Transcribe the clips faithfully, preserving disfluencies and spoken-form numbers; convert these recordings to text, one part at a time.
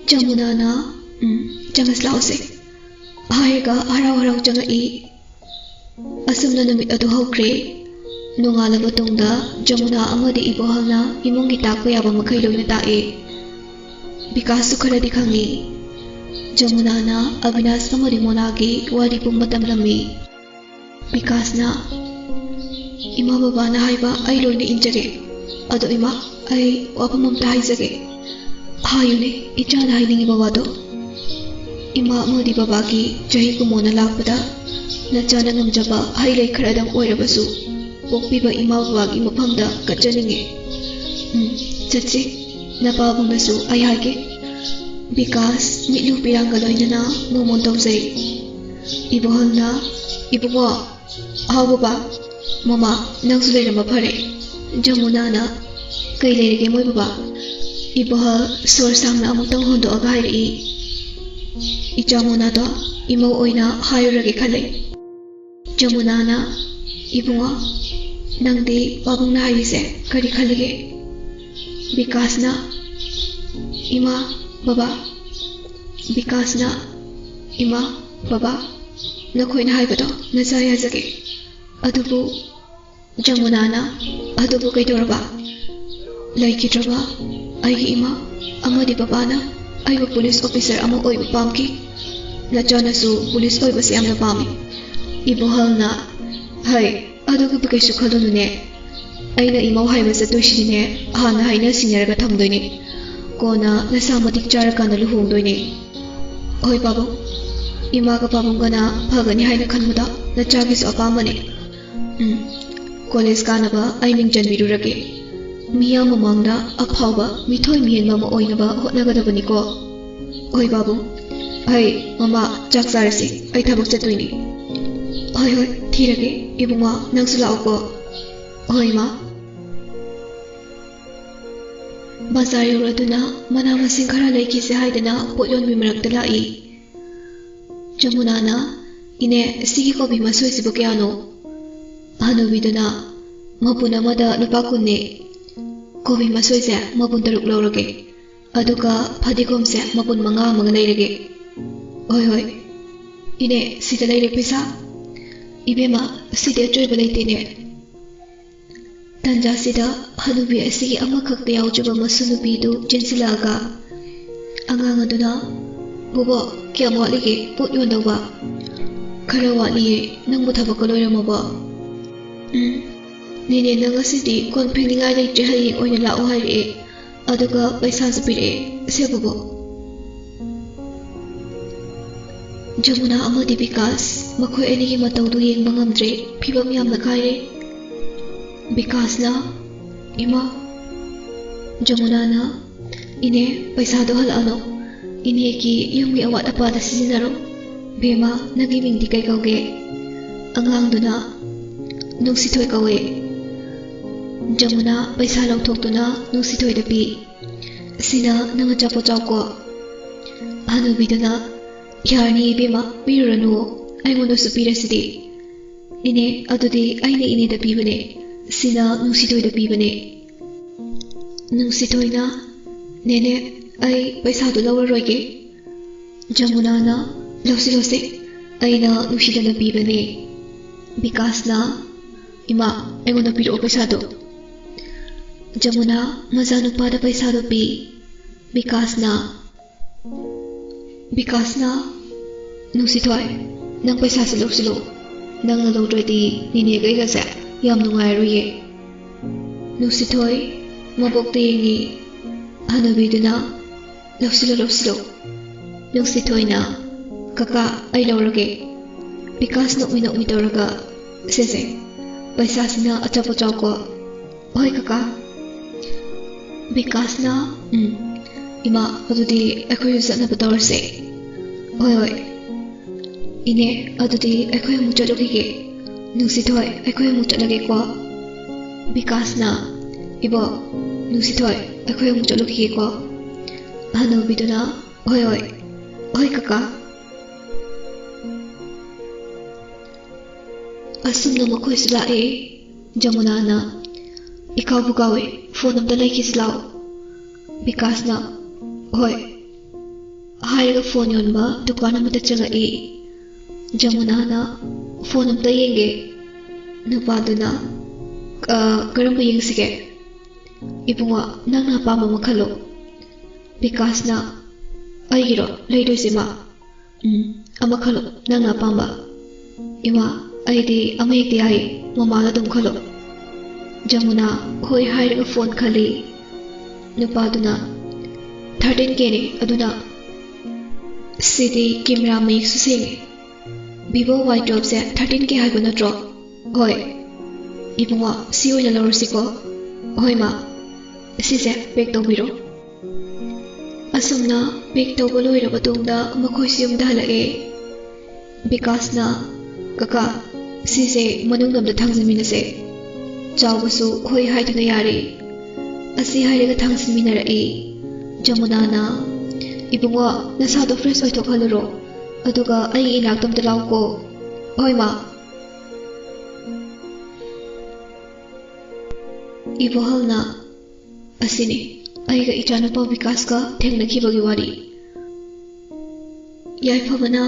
ꯖꯃꯨꯅꯥꯅ, "ꯎꯝ, ꯆꯪꯉꯁꯤ ꯂꯥꯛꯑꯣꯁꯦ," ꯍꯥꯏꯔꯒ ꯍꯔꯥꯎ ꯍꯔꯥꯎ ꯆꯪꯉꯛꯏ꯫ ꯑꯁꯨꯝꯅ ꯅꯨꯃꯤꯠ ꯑꯗꯨ ꯍꯧꯈ꯭ꯔꯦ꯫ ꯅꯣꯡꯉꯥꯜꯂꯕ ꯇꯨꯡꯗ ꯖꯃꯨꯅꯥ ꯑꯃꯗꯤ ꯏꯕꯣꯍꯜꯅ ꯏꯃꯨꯡꯒꯤ ꯇꯥꯛꯄ ꯌꯥꯕ ꯃꯈꯩ ꯂꯣꯏꯅ ꯇꯥꯛꯑꯦ꯫ ꯕꯤꯀꯥꯁꯁꯨ ꯈꯔꯗꯤ ꯈꯪꯉꯤ꯫ ꯖꯃꯨꯅꯥꯅ ꯑꯕꯤꯅꯥꯁ ꯑꯃꯗꯤ ꯃꯣꯅꯥꯒꯤ ꯋꯥꯔꯤ ꯄꯨꯝꯕ ꯇꯝꯂꯝꯃꯤ꯫ ꯕꯤꯀꯥꯁꯅ, "ꯏꯃꯥ ꯕꯕꯥꯅ ꯍꯥꯏꯕ ꯑꯩ ꯂꯣꯏꯅ ꯏꯟꯖꯒꯦ꯫ ꯑꯗꯣ ꯏꯃꯥ, ꯑꯩ ꯋꯥꯐꯝ ꯑꯝꯇ ꯍꯥꯏꯖꯒꯦ꯫" "ꯍꯥꯏꯌꯨꯅꯦ, ꯏꯆꯥꯅ ꯍꯥꯏꯅꯤꯡꯉꯤꯕ ꯋꯥꯗꯣ꯫" "ꯏꯃꯥ ꯑꯃꯗꯤ ꯕꯕꯥꯒꯤ ꯆꯍꯤ ꯀꯨꯟꯃꯣꯟꯅ ꯂꯥꯛꯄꯗ ꯅꯆꯥꯅ ꯉꯝꯖꯕ ꯍꯩ ꯂꯩ ꯈꯔꯗꯪ ꯑꯣꯏꯔꯕꯁꯨ ꯄꯣꯛꯄꯤꯕ ꯏꯃꯥ ꯕꯕꯥꯒꯤ ꯃꯐꯝꯗ ꯀꯠꯆꯅꯤꯡꯉꯦ꯫" "ꯎꯝ, ꯆꯠꯁꯤ꯫ ꯅꯄꯥꯕꯨꯡꯅꯁꯨ ꯑꯩ ꯍꯥꯏꯒꯦ꯫" ꯕꯤꯀꯥꯁ ꯃꯤꯠꯂꯨ ꯄꯤꯔꯥꯡꯒ ꯂꯣꯏꯅꯅ ꯃꯣꯃꯣꯟ ꯇꯧꯖꯩ꯫ ꯏꯕꯣꯍꯜꯅ, "ꯏꯕꯨꯡꯉꯣ, ꯍꯥꯎ ꯕꯕꯥ, ꯃꯃꯥ, ꯅꯪꯁꯨ ꯂꯩꯔꯝꯕ ꯐꯔꯦ꯫" ꯖꯃꯨꯅꯥꯅ, "ꯀꯩ ꯂꯩꯔꯒꯦ ꯃꯣꯏ ꯕꯕꯥ?" ꯏꯕꯣꯍꯜ ꯁꯣꯔ ꯁꯥꯡꯅ ꯑꯃꯨꯛꯇꯪ ꯍꯣꯟꯗꯣꯛꯑꯒ ꯍꯥꯏꯔꯛꯏ, "ꯏꯆꯥ ꯃꯣꯅꯥꯗꯣ ꯏꯃꯧ ꯑꯣꯏꯅ ꯍꯥꯏꯔꯨꯔꯒꯦ ꯈꯜꯂꯦ꯫" ꯖꯃꯨꯅꯥꯅ, "ꯏꯕꯨꯡꯉꯣ, ꯅꯪꯗꯤ ꯄꯥꯕꯨꯡꯅ ꯍꯥꯏꯔꯤꯁꯦ ꯀꯔꯤ ꯈꯜꯂꯤꯒꯦ?" ꯕꯤꯀꯥꯁꯅ, "ꯏꯃꯥ, ꯕꯕꯥ꯫" ꯕꯤꯀꯥꯁꯅ, "ꯏꯃꯥ, ꯕꯕꯥ, ꯅꯈꯣꯏꯅ ꯍꯥꯏꯕꯗꯣ ꯅꯆꯥ ꯌꯥꯖꯒꯦ꯫ ꯑꯗꯨꯕꯨ," ꯖꯃꯨꯅꯥꯅ, "ꯑꯗꯨꯕꯨ ꯀꯩꯗꯧꯔꯕ?" "ꯂꯩꯈꯤꯗ꯭ꯔꯕ ꯑꯩꯒꯤ ꯏꯃꯥ ꯑꯃꯗꯤ ꯕꯕꯥꯅ ꯑꯩꯕꯨ ꯄꯨꯂꯤꯁ ꯑꯣꯐꯤꯁꯔ ꯑꯃ ꯑꯣꯏꯕ ꯄꯥꯝꯈꯤ꯫ ꯅꯆꯥꯅꯁꯨ ꯄꯨꯂꯤꯁ ꯑꯣꯏꯕꯁꯦ ꯌꯥꯝꯅ ꯄꯥꯝꯃꯤ꯫" ꯏꯕꯣꯍꯜꯅ, "ꯍꯩ, ꯑꯗꯨꯒꯤꯕꯨ ꯀꯩꯁꯨ ꯈꯜꯂꯨꯅꯨꯅꯦ꯫ ꯑꯩꯅ ꯏꯃꯧ ꯍꯥꯏꯕ ꯆꯠꯇꯣꯏꯁꯤꯗꯤꯅꯦ, ꯍꯥꯟꯅ ꯍꯥꯏꯅ ꯁꯤꯡꯅꯔꯒ ꯊꯝꯗꯣꯏꯅꯦ꯫ ꯀꯣꯟꯅ ꯅꯁꯥ ꯃꯇꯤꯛ ꯆꯥꯔꯀꯥꯟꯗ ꯂꯨꯍꯣꯡꯗꯣꯏꯅꯦ꯫" "ꯍꯣꯏ ꯄꯥꯕꯨꯡ, ꯏꯃꯥꯒ ꯄꯥꯕꯨꯡꯒꯅ ꯐꯒꯅꯤ ꯍꯥꯏꯅ ꯈꯟꯕꯗꯣ ꯅꯆꯥꯒꯤꯁꯨ ꯑꯄꯥꯝꯕꯅꯦ꯫ ꯎꯝ, ꯀꯣꯂꯦꯖ ꯀꯥꯅꯕ ꯑꯩ ꯃꯤꯡ ꯆꯟꯕꯤꯔꯨꯔꯒꯦ꯫ ꯃꯤꯌꯥꯝ ꯃꯃꯥꯡꯗ ꯑꯐꯥꯎꯕ ꯃꯤꯊꯣꯏ ꯃꯤꯍꯦꯟꯕ ꯑꯃ ꯑꯣꯏꯅꯕ ꯍꯣꯠꯅꯒꯗꯕꯅꯤꯀꯣ꯫" "ꯍꯣꯏ ꯄꯥꯕꯨꯡ꯫ ꯍꯩ, ꯃꯃꯥ, ꯆꯥꯛ ꯆꯥꯔꯁꯤ, ꯑꯩ ꯊꯕꯛ ꯆꯠꯇꯣꯏꯅꯦ꯫" "ꯍꯣꯏ, ꯍꯣꯏ, ꯊꯤꯔꯒꯦ, ꯏꯕꯨꯡꯉꯣ, ꯅꯪꯁꯨ ꯂꯥꯛꯎꯀꯣ꯫ ꯍꯣꯏ, ꯏꯃꯥ꯫ ꯕꯖꯥꯔ ꯌꯧꯔꯗꯨꯅ ꯃꯅꯥ ꯃꯁꯤꯡ ꯈꯔ ꯂꯩꯈꯤꯁꯦ ꯍꯥꯏꯗꯅ ꯄꯣꯠ ꯌꯣꯟꯕꯤ ꯃꯔꯛꯇ ꯂꯥꯛꯏ꯫ ꯖꯃꯨꯅꯥꯅ, "ꯏꯅꯦ, ꯁꯤꯒꯤ ꯀꯣꯕꯤ ꯃꯁꯣꯏꯁꯤꯕꯨ ꯀꯌꯥꯅꯣ?" ꯍꯅꯨꯕꯤꯗꯨꯅ, "ꯃꯄꯨꯟ ꯑꯃꯗ ꯂꯨꯄꯥ ꯀꯨꯟꯅꯦ꯫ ꯀꯣꯕꯤ ꯃꯁꯣꯏꯁꯦ ꯃꯄꯨꯟ ꯇꯔꯨꯛ ꯂꯧꯔꯒꯦ꯫ ꯑꯗꯨꯒ ꯐꯗꯤꯒꯣꯝꯁꯦ ꯃꯄꯨꯟ ꯃꯉꯥ ꯑꯃꯒ ꯂꯩꯔꯒꯦ꯫" "ꯍꯣꯏ, ꯍꯣꯏ꯫ ꯏꯅꯦ, ꯁꯤꯗ ꯂꯩꯔꯦ ꯄꯩꯁꯥ꯫" "ꯏꯕꯦꯝꯃ, ꯁꯤꯗꯤ ꯑꯆꯣꯏꯕ ꯂꯩꯇꯦꯅꯦ꯫" ꯇꯟꯖꯥꯁꯤꯗ ꯍꯅꯨꯕꯤ ꯑꯁꯤꯒꯤ ꯑꯃꯈꯛꯇ ꯌꯥꯎꯖꯕ ꯃꯁꯨ ꯅꯨꯄꯤꯗꯨ ꯆꯦꯟꯁꯤꯜꯂꯛꯑꯒ ꯑꯉꯥꯡ ꯑꯗꯨꯅ, "ꯕꯣꯕꯣ, ꯀꯌꯥꯝ ꯋꯥꯠꯂꯤꯒꯦ ꯄꯣꯠ ꯌꯣꯟꯗꯧꯕ?" "ꯈꯔ ꯋꯥꯠꯂꯤꯌꯦ, ꯅꯪꯕꯨ ꯊꯕꯛꯀ ꯂꯣꯏꯔꯝꯃꯕꯣ?" "ꯎꯝ, ꯅꯦꯅꯦ, ꯅꯪ ꯉꯁꯤꯗꯤ ꯀꯣꯟ ꯐꯦꯡꯅꯤꯡꯉꯥꯏ ꯂꯩꯇ꯭ꯔꯦ, ꯍꯌꯦꯡ ꯑꯣꯏꯅ ꯂꯥꯛꯑꯣ ꯍꯥꯏꯔꯛꯑꯦ꯫ ꯑꯗꯨꯒ ꯄꯩꯁꯥꯁꯨ ꯄꯤꯔꯛꯑꯦ꯫ ꯁꯦ ꯕꯣꯕꯣ꯫" ꯖꯃꯨꯅꯥ ꯑꯃꯗꯤ ꯕꯤꯀꯥꯁ ꯃꯈꯣꯏ ꯑꯅꯤꯒꯤ ꯃꯇꯧꯗꯨ ꯌꯦꯡꯕ ꯉꯝꯗ꯭ꯔꯦ꯫ ꯐꯤꯕꯝ ꯌꯥꯝꯅ ꯀꯥꯏꯔꯦ꯫ ꯕꯤꯀꯥꯁꯅ, "ꯏꯃꯥ꯫" ꯖꯃꯨꯅꯥꯅ, "ꯏꯅꯦ, ꯄꯩꯁꯥꯗꯣ ꯍꯜꯂꯛꯑꯅꯣ꯫ ꯏꯅꯦꯒꯤ ꯌꯨꯝꯒꯤ ꯑꯋꯥꯠ ꯑꯄꯥꯗ ꯁꯤꯖꯤꯟꯅꯔꯣ꯫ ꯕꯦꯝꯃ, ꯅꯪꯒꯤ ꯃꯤꯡꯗꯤ ꯀꯩ ꯀꯧꯒꯦ?" ꯑꯉꯥꯡꯗꯨꯅ, "ꯅꯨꯡꯁꯤꯊꯣꯏ ꯀꯧꯋꯦ꯫" ꯖꯃꯨꯅꯥ ꯄꯩꯁꯥ ꯂꯧꯊꯣꯛꯇꯨꯅ ꯅꯨꯡꯁꯤꯊꯣꯏꯗ ꯄꯤ꯫ "ꯁꯤꯅ ꯅꯪ ꯑꯆꯥꯄꯣꯠ ꯆꯥꯎꯀꯣ꯫" ꯍꯅꯨꯕꯤꯗꯨꯅ, "ꯌꯥꯔꯅꯤ ꯏꯕꯦꯝꯃ, ꯄꯤꯔꯨꯔꯅꯨ, ꯑꯩꯉꯣꯟꯗꯁꯨ ꯄꯤꯔꯁꯤꯗꯤ꯫" "ꯏꯅꯦ, ꯑꯗꯨꯗꯤ ꯑꯩꯅ ꯏꯅꯦꯗ ꯄꯤꯕꯅꯦ, ꯁꯤꯅ ꯅꯨꯡꯁꯤꯊꯣꯏꯗ ꯄꯤꯕꯅꯦ꯫" ꯅꯨꯡꯁꯤꯊꯣꯏꯅ, "ꯅꯦꯅꯦ, ꯑꯩ ꯄꯩꯁꯥꯗꯨ ꯂꯧꯔꯔꯣꯏꯒꯦ꯫" ꯖꯃꯨꯅꯥꯅ, "ꯂꯧꯁꯤ, ꯂꯧꯁꯤ, ꯑꯩꯅ ꯅꯨꯡꯁꯤꯗꯅ ꯄꯤꯕꯅꯦ꯫" ꯕꯤꯀꯥꯁꯅ, "ꯏꯃꯥ, ꯑꯩꯉꯣꯟꯗ ꯄꯤꯔꯛꯑꯣ ꯄꯩꯁꯥꯗꯣ꯫" ꯖꯃꯨꯅꯥ ꯃꯆꯥꯅꯨꯄꯥꯗ ꯄꯩꯁꯥꯗꯣ ꯄꯤ꯫ ꯕꯤꯀꯥꯁꯅ, ꯕꯤꯀꯥꯁꯅ, "ꯅꯨꯡꯁꯤꯊꯣꯏ, ꯅꯪ ꯄꯩꯁꯥꯁꯦ ꯂꯧꯁꯤꯜꯂꯣ꯫ ꯅꯪꯅ ꯂꯧꯗ꯭ꯔꯗꯤ ꯅꯦꯅꯦꯒ ꯑꯩꯒꯁꯦ ꯌꯥꯝ ꯅꯨꯡꯉꯥꯏꯔꯣꯏꯌꯦ꯫" ꯅꯨꯡꯁꯤꯊꯣꯏ ꯃꯕꯣꯛꯇ ꯌꯦꯡꯉꯤ꯫ ꯍꯅꯨꯕꯤꯗꯨꯅ, "ꯂꯧꯁꯤꯜꯂꯣ, ꯂꯧꯁꯤꯜꯂꯣ꯫" ꯅꯨꯡꯁꯤꯊꯣꯏꯅ, "ꯀꯀꯥ, ꯑꯩ ꯂꯧꯔꯒꯦ꯫" ꯕꯤꯀꯥꯁ ꯅꯣꯛꯃꯤ ꯅꯣꯛꯃꯤ ꯇꯧꯔꯒ, "ꯁꯦ, ꯁꯦ, ꯄꯩꯁꯥꯁꯤꯅ ꯑꯆꯥꯄꯣꯠ ꯆꯥꯎꯀꯣ꯫" "ꯍꯣꯏ, ꯀꯀꯥ꯫" ꯕꯤꯀꯥꯁꯅ, "ꯎꯝ, ꯏꯃꯥ, ꯑꯗꯨꯗꯤ ꯑꯩꯈꯣꯏꯁꯨ ꯆꯠꯅꯕ ꯇꯧꯔꯁꯦ꯫" "ꯍꯣꯏ, ꯍꯣꯏ꯫ ꯏꯅꯦ, ꯑꯗꯨꯗꯤ ꯑꯩꯈꯣꯏ ꯑꯃꯨꯛ ꯆꯠꯂꯨꯈꯤꯒꯦ꯫ "ꯅꯨꯡꯁꯤꯊꯣꯏ, ꯑꯩꯈꯣꯏ ꯑꯃꯨꯛ ꯆꯠꯂꯒꯦꯀꯣ?" ꯕꯤꯀꯥꯁꯅ, "ꯏꯕꯣꯛ, ꯅꯨꯡꯁꯤꯊꯣꯏ, ꯑꯩꯈꯣꯏ ꯑꯃꯨꯛ ꯆꯠꯂꯨꯈꯤꯒꯦꯀꯣ?" ꯍꯅꯨꯕꯤꯗꯨꯅ, "ꯍꯣꯏ, ꯍꯣꯏ, ꯍꯣꯏ, ꯀꯀꯥ"꯫ ꯑꯁꯨꯝꯅ ꯃꯈꯣꯏꯁꯨ ꯂꯥꯛꯑꯦ꯫ ꯖꯃꯨꯅꯥꯅ, "ꯏꯀꯥꯎꯕꯨ ꯀꯥꯎꯋꯦ, ꯐꯣꯟ ꯑꯝꯇ ꯂꯩꯈꯤꯁꯤ ꯂꯥꯎ"꯫ ꯕꯤꯀꯥꯁꯅ, "ꯍꯣꯏ" ꯍꯥꯏꯔꯒ ꯐꯣꯟ ꯌꯣꯟꯕ ꯗꯨꯀꯥꯟ ꯑꯃꯗ ꯆꯪꯉꯛꯏ꯫ ꯖꯃꯨꯅꯥꯅ, "ꯐꯣꯟ ꯑꯝꯇ ꯌꯦꯡꯒꯦ"꯫ ꯅꯨꯄꯥꯗꯨꯅ, "ꯑ, ꯀꯔꯝꯕ ꯌꯦꯡꯁꯤꯒꯦ?" "ꯏꯕꯨꯡꯉꯣ, ꯅꯪꯅ ꯑꯄꯥꯝꯕ ꯑꯃ ꯈꯜꯂꯣ"꯫ ꯕꯤꯀꯥꯁꯅ, "ꯑꯩꯒꯤꯔꯣ ꯂꯩꯗꯣꯏꯁꯤꯃ?" "ꯎꯝ, ꯑꯃ ꯈꯜꯂꯣ, ꯅꯪꯅ ꯑꯄꯥꯝꯕ"꯫ "ꯏꯃꯥ, ꯑꯩꯗꯤ ꯑꯃ ꯍꯦꯛꯇ ꯌꯥꯏ, ꯃꯃꯥꯅ ꯑꯗꯨꯝ ꯈꯜꯂꯣ"꯫ ꯖꯃꯨꯅꯥ ꯍꯣꯏ ꯍꯥꯏꯔꯒ ꯐꯣꯟ ꯈꯜꯂꯤ꯫ ꯅꯨꯄꯥꯗꯨꯅ, "ꯊꯥꯔꯇꯤꯟ ꯀꯦꯅꯦ, ꯑꯗꯨꯅ"꯫ "ꯁꯤꯗꯤ ꯀꯦꯃꯦꯔꯥ ꯃꯌꯦꯛꯁꯨ ꯁꯦꯡꯉꯦ꯫ ꯚꯤꯚꯣ ꯋꯥꯏ ꯇꯨꯋꯦꯜꯐꯁꯦ ꯊꯥꯔꯇꯤꯟ ꯀꯦ ꯍꯥꯏꯕ ꯅꯠꯇ꯭ꯔꯣ?" "ꯍꯣꯏ"꯫ "ꯏꯕꯨꯡꯉꯣ, ꯁꯤ ꯑꯣꯏꯅ ꯂꯧꯔꯁꯤꯀꯣ"꯫ "ꯍꯣꯏ, ꯃꯥ꯫ ꯁꯤꯁꯦ ꯄꯦꯛ ꯇꯧꯕꯤꯔꯣ"꯫ ꯑꯁꯨꯝꯅ ꯄꯦꯛ ꯇꯧꯕ ꯂꯣꯏꯔꯕ ꯇꯨꯡꯗ ꯃꯈꯣꯏꯁꯨ ꯌꯨꯝꯗ ꯍꯜꯂꯛꯑꯦ꯫ ꯕꯤꯀꯥꯁꯅ, "ꯀꯀꯥ, ꯁꯤꯁꯦ ꯃꯅꯨꯡꯗ ꯑꯝꯇ ꯊꯥꯡꯖꯟꯃꯤꯟꯅꯁꯦ"꯫ ꯆꯥꯎꯕꯁꯨ ꯍꯣꯏ ꯍꯥꯏꯗꯨꯅ ꯌꯥꯔꯦ꯫ ꯑꯁꯤ ꯍꯥꯏꯔꯒ ꯊꯥꯡꯖꯟꯃꯤꯟꯅꯔꯛꯏ꯫ ꯖꯃꯨꯅꯥꯅ, "ꯏꯕꯨꯡꯉꯣ, ꯅꯁꯥꯗꯣ ꯐ꯭ꯔꯦꯁ ꯑꯣꯏꯊꯣꯛꯍꯜꯂꯨꯔꯣ, ꯑꯗꯨꯒ ꯑꯩꯒꯤ ꯏꯅꯥꯛꯇ ꯑꯝꯇ ꯂꯥꯎꯀꯣ"꯫ "ꯍꯣꯏ, ꯃꯥ"꯫ ꯏꯕꯣꯍꯜꯅ, "ꯑꯁꯤꯅꯤ ꯑꯩꯒ ꯏꯆꯥꯅꯨꯄꯥ ꯕꯤꯀꯥꯁꯀ ꯊꯦꯡꯅꯈꯤꯕꯒꯤ ꯋꯥꯔꯤ"꯫ ꯌꯥꯏꯐꯕꯅ,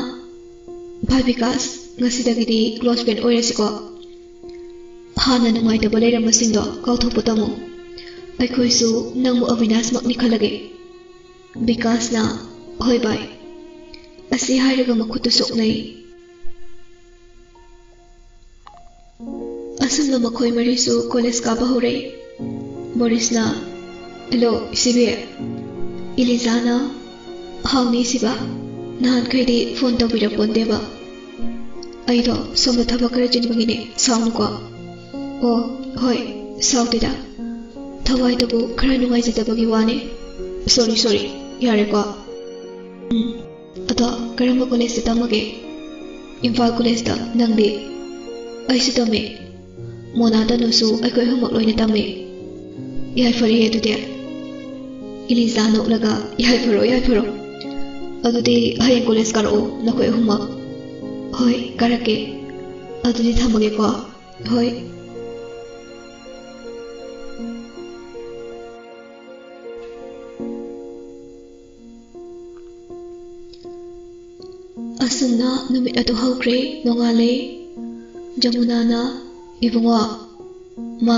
"ꯚꯥꯏ ꯕꯤꯀꯥꯁ, ꯉꯁꯤꯗꯒꯤꯗꯤ ꯀ꯭ꯂꯣꯁ ꯐ꯭ꯔꯦꯟ ꯑꯣꯏꯔꯁꯤꯀꯣ꯫ ꯍꯥꯟꯅ ꯅꯨꯡꯉꯥꯏꯇꯕ ꯂꯩꯔꯝꯕꯁꯤꯡꯗꯣ ꯀꯥꯎꯊꯣꯛꯄ ꯇꯝꯃꯨ꯫ ꯑꯩꯈꯣꯏꯁꯨ ꯅꯪꯕꯨ ꯑꯕꯤꯅꯥꯁꯃꯛꯅꯤ ꯈꯜꯂꯒꯦ"꯫ ꯕꯤꯀꯥꯁꯅ, "ꯍꯣꯏ ꯚꯥꯏ"꯫ ꯑꯁꯤ ꯍꯥꯏꯔꯒ ꯃꯈꯨꯠꯇꯨ ꯁꯣꯛꯅꯩ꯫ ꯑꯁꯨꯝꯅ ꯃꯈꯣꯏ ꯃꯔꯤꯁꯨ ꯀꯣꯂꯦꯖ ꯀꯥꯕ ꯍꯧꯔꯦ꯫ ꯕꯣꯔꯤꯁꯅ, "ꯍꯦꯜꯂꯣ, ꯏꯁꯤꯕꯤ"꯫ ꯏꯂꯤꯖꯥꯅ, "ꯍꯥꯎꯅꯦ ꯏꯁꯤꯕ, ꯅꯍꯥꯟꯈꯩꯗꯤ ꯐꯣꯟ ꯇꯧꯕꯤꯔꯛꯄꯣꯟꯇꯦꯕ꯫ ꯑꯩꯗꯣ ꯁꯣꯝꯗ ꯊꯕꯛ ꯈꯔ ꯆꯤꯟꯕꯒꯤꯅꯦ, ꯁꯥꯎꯅꯨꯀꯣ"꯫ "ꯑꯣ, ꯍꯣꯏ, ꯁꯥꯎꯗꯦꯗ꯫ ꯊꯋꯥꯏꯗꯕꯨ ꯈꯔ ꯅꯨꯡꯉꯥꯏꯖꯗꯕꯒꯤ ꯋꯥꯅꯦ꯫ ꯁꯣꯔꯤ, ꯁꯣꯔꯤ꯫ ꯌꯥꯔꯦꯀꯣ꯫ ꯎꯝ꯫ ꯑꯗꯣ ꯀꯔꯝꯕ ꯀꯣꯂꯦꯖꯇ ꯇꯝꯃꯒꯦ?" "ꯏꯝꯐꯥꯜ ꯀꯣꯂꯦꯖꯇ꯫ ꯅꯪꯗꯤ?" ꯑꯩꯁꯨ ꯇꯝꯃꯦ꯫ ꯃꯣꯅꯥ ꯇꯅꯨꯁꯨ ꯑꯩꯈꯣꯏ ꯑꯍꯨꯝꯃꯛ ꯂꯣꯏꯅ ꯇꯝꯃꯦ꯫ ꯌꯥꯏꯐꯔꯦ ꯑꯗꯨꯗꯤ꯫ ꯏꯂꯤꯖꯥ ꯅꯣꯛꯂꯒ, "ꯌꯥꯏꯐꯔꯣ, ꯌꯥꯏꯐꯔꯣ꯫ ꯑꯗꯨꯗꯤ ꯍꯌꯦꯡ ꯀꯣꯂꯦꯖ ꯀꯥꯔꯛꯑꯣ, ꯅꯈꯣꯏ ꯑꯍꯨꯝꯃꯛ꯫" "ꯍꯣꯏ, ꯀꯥꯔꯛꯀꯦ꯫ ꯑꯗꯨꯗꯤ ꯊꯝꯃꯒꯦꯀꯣ꯫" "ꯍꯣꯏ꯫" ꯑꯁꯨꯝꯅ ꯅꯨꯃꯤꯠ ꯑꯗꯨ ꯍꯧꯈ꯭ꯔꯦ꯫ ꯅꯣꯡꯉꯥꯜꯂꯦ꯫ ꯖꯃꯨꯅꯥꯅ, "ꯏꯕꯨꯡꯉꯣ꯫" "ꯃꯥ꯫"